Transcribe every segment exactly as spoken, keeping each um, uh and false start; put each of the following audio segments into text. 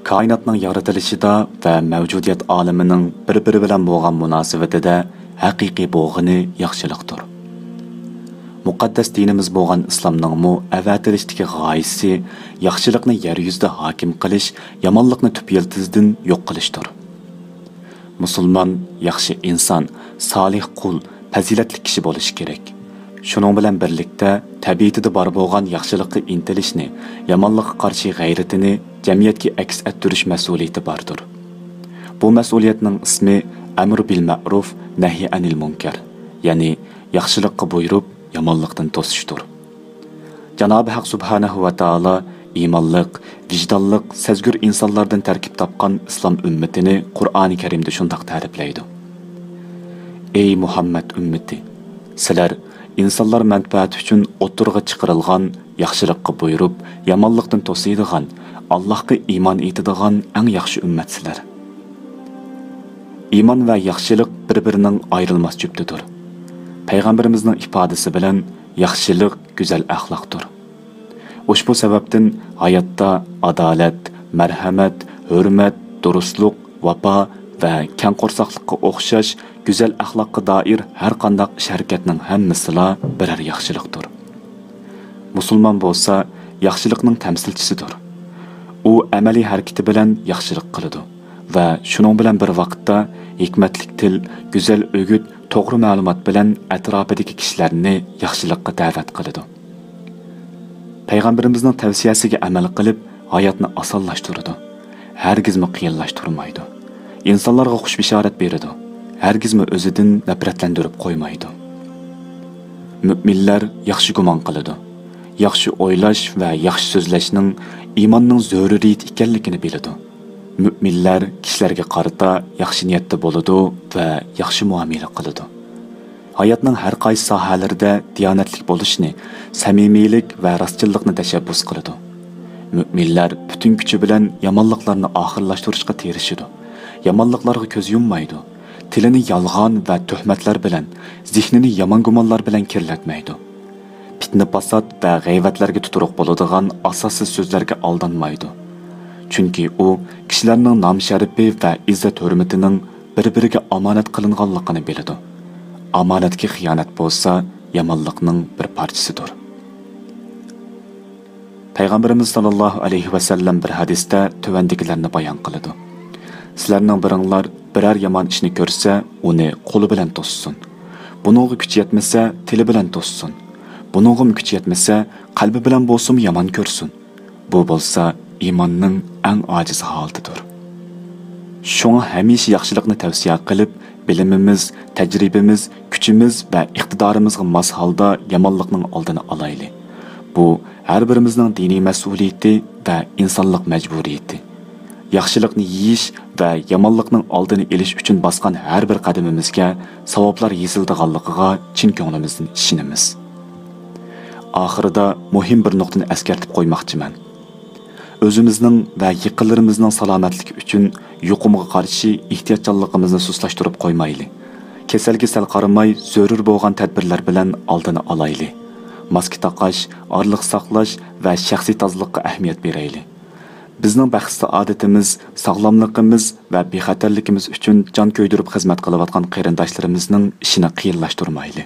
كائىناتنىڭ يارىتىلىشىدا ۋە مەۋجۇدىيەت ئالىمىنىڭ بىر-بىرى بىلەن بولغان مۇناسىۋىتىدە ھەقىقىي بوغىنى ياخشىلىقتۇر. مۇقەددەس دىنىمىز بولغان ئىسلامنىڭمۇ ئەۋەتىلىشتىكى غايىسى ياخشىلىقنى يەر يۈزىدە ھاكىم قىلىش، يامانلىقنى تۈپ يىلتىزىدىن يوق قىلىشتۇر. مۇسۇلمان، ياخشى ئىنسان، سالىھ قۇل، پەزىلەتلىك كىشى بولۇشى كېرەك. شۇنىڭ بىلەن بىرلىكتە، تەبىئىتىدە بار بولغان ياخشىلىققا ئىنتىلىشنى، يامانلىققا قارشى غەيرىتىنى جەمئىيەتكە ئەكس ئەتتۈرۈش مەسئۇلىيىتى باردۇر. بۇ مەسئۇلىيەتنىڭ ئىسمى ئەمرۇ بىل مەئرۇف، نەھيى ئەنىل مۇنكەر، يەنى ياخشىلىققا بۇيرۇپ، يامانلىقتىن توسۇشتۇر. جانابى ھەق سۇبھانەھۇ ۋە تائالا ئىمانلىق، ۋىجدانلىق، سەزگۈر ئىنسانلاردىن تەركىب تاپقان ئىسلام ئۈممىتىنى قۇرئانى كەرىمدە شۇنداق تەرىپلەيدۇ: «ئەي مۇھەممەد ئۈممىتى! سىلەر ئىنسانلار مەنپەئەتى ئۈچۈن ئوتتۇرىغا چىقىرىلغان، ياخشىلىققا بۇيرۇپ، يامانلىقتىن توسىدىغان، ئاللاھقا ئىمان ئېيتىدىغان ئەڭ ياخشى ئۈممەتسىلەر.» ئىمان ۋە ياخشىلىق بىر-بىرىنىڭ ئايرىلماس جۈپتىدۇر. پەيغەمبىرىمىزنىڭ ئىپادىسى بىلەن، ياخشىلىق گۈزەل ئەخلاقتۇر. ئۇشبۇ سەۋەبتىن ھاياتتا ئادالەت، مەرھەمەت، ھۆرمەت، دۇرۇسلۇق، ۋاپا ۋە كەڭ قورساقلىققا ئوخشاش گۈزەل ئەخلاققا دائىر ھەر قانداق ئىش-ھەرىكەتنىڭ ھەممىسىلا بىرەر ياخشىلىقتۇر. مۇسۇلمان بولسا ياخشىلىقنىڭ تەمسىلچىسىدۇر. ئۇ ئەمەلىي ھەرىكىتى بىلەن ياخشىلىق قىلىدۇ ۋە شۇنىڭ بىلەن بىر ۋاقىتتا ھېكمەتلىك تىل، گۈزەل ئۆگۈت، توغرا مەلۇمات بىلەن ئەتراپىدىكى كىشىلەرنى ياخشىلىققا دەۋەت قىلىدۇ. پەيغەمبىرىمىزنىڭ تەۋسىيەسىگە ئەمەل قىلىپ، ھاياتنى ئاسانلاشتۇرىدۇ، ھەرگىزمۇ قىيىنلاشتۇرمايدۇ. ئىنسانلارغا خۇش بېشارەت بېرىدۇ، ھەرگىزمۇ ئۆزىدىن نەپرەتلەندۈرۈپ قويمايدۇ. مۆمىنلەر ياخشى گۇمان قىلىدۇ، ياخشى ئويلاش ۋە ياخشى سۆزلەشنىڭ ئىماننىڭ زۆرۈرىيىتى ئىكەنلىكىنى بىلىدۇ. مۆمىنلەر كىشىلەرگە قارىتا ياخشى نىيەتتە بولىدۇ ۋە ياخشى مۇئامىلە قىلىدۇ. ھاياتنىڭ ھەر قايسى ساھەلىرىدە دىيانەتلىك بولۇشنى، سەمىمىيلىك ۋە راستچىللىقنى تەشەببۇس قىلىدۇ. مۆمىنلەر پۈتۈن كۈچى بىلەن يامانلىقلارنى ئاخىرلاشتۇرۇشقا تىرىشىدۇ، يامانلىقلارغا كۆز يۇممايدۇ، تىلىنى يالغان ۋە تۆھمەتلەر بىلەن، زېھنىنى يامان گۇمانلار بىلەن كىرلەتمەيدۇ. پىتنە-پاسات ۋە غەيۋەتلەرگە تۇتۇرۇق بولىدىغان ئاساسسىز سۆزلەرگە ئالدانمايدۇ. چۈنكى ئۇ كىشىلەرنىڭ نام-شەرىپى ۋە ئىززەت-ھۆرمىتىنىڭ بىر-بىرىگە ئامانەت قىلىنغانلىقىنى بىلىدۇ. ئامانەتكە خىيانەت بولسا يامانلىقنىڭ بىر پارچىسىدۇر. پەيغەمبىرىمىز ساللاللاھۇ ئەلەيھى ۋەسەللەم بىر ھەدىستە تۆۋەندىكىلەرنى بايان قىلىدۇ: سىلەرنىڭ بىرىڭلار بىرەر يامان ئىشنى كۆرسە، ئۇنى قولى بىلەن توسسۇن. بۇنىڭغا كۈچى يەتمىسە، تىلى بىلەن توسسۇن. بۇنىڭغىمۇ كۈچى يەتمىسە، قەلبى بىلەن بولسىمۇ يامان كۆرسۇن. بۇ بولسا ئىماننىڭ ئەڭ ئاجىز ھالىتىدۇر. شۇڭا ھەمىشە ياخشىلىقنى تەۋسىيە قىلىپ، بىلىمىمىز، تەجرىبىمىز، كۈچىمىز ۋە ئىقتىدارىمىزغا ماس ھالدا يامانلىقنىڭ ئالدىنى ئالايلى. بۇ ھەر بىرىمىزنىڭ دىنىي مەسئۇلىيىتى ۋە ئىنسانلىق مەجبۇرىيىتى. ياخشىلىقنى يېيىش ۋە يامانلىقنىڭ ئالدىنى ئېلىش ئۈچۈن باسقان ھەر بىر قەدىمىمىزگە ساۋابلار يېزىلىدىغانلىقىغا چىن كۆڭلىمىزدىن ئىشىنىمىز. ئاخىرىدا مۇھىم بىر نۇقتىنى ئەسكەرتىپ قويماقچىمەن. ئۆزىمىزنىڭ ۋە يېقىنلىرىمىزنىڭ سالامەتلىكى ئۈچۈن يۇقۇمغا قارشى ئېھتىياتچانلىقىمىزنى سۇسلاشتۇرۇپ قويمايلى. كېسەلگە سەل قارىماي، زۆرۈر بولغان تەدبىرلەر بىلەن ئالدىنى ئالايلى. ماسكا تاقاش، ئارىلىق ساقلاش ۋە شەخسىي تازىلىققا ئەھمىيەت بېرەيلى. بىزنىڭ بەخت-سائادىتىمىز، ساغلاملىقىمىز ۋە بىخەتەرلىكىمىز ئۈچۈن جان كۆيدۈرۈپ خىزمەت قىلىۋاتقان قېرىنداشلىرىمىزنىڭ ئىشىنى قىيىنلاشتۇرمايلى.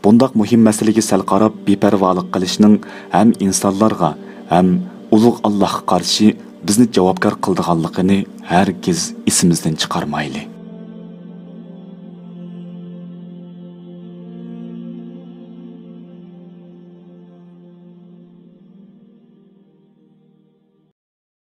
بۇنداق مۇھىم مەسىلىگە سەل قاراپ بىپەرۋالىق قىلىشنىڭ ھەم ئىنسانلارغا، ھەم ئۇلۇغ ئاللاھقا قارشى بىزنى جاۋابكار قىلىدىغانلىقىنى ھەرگىز ئېسىمىزدىن چىقارمايلى.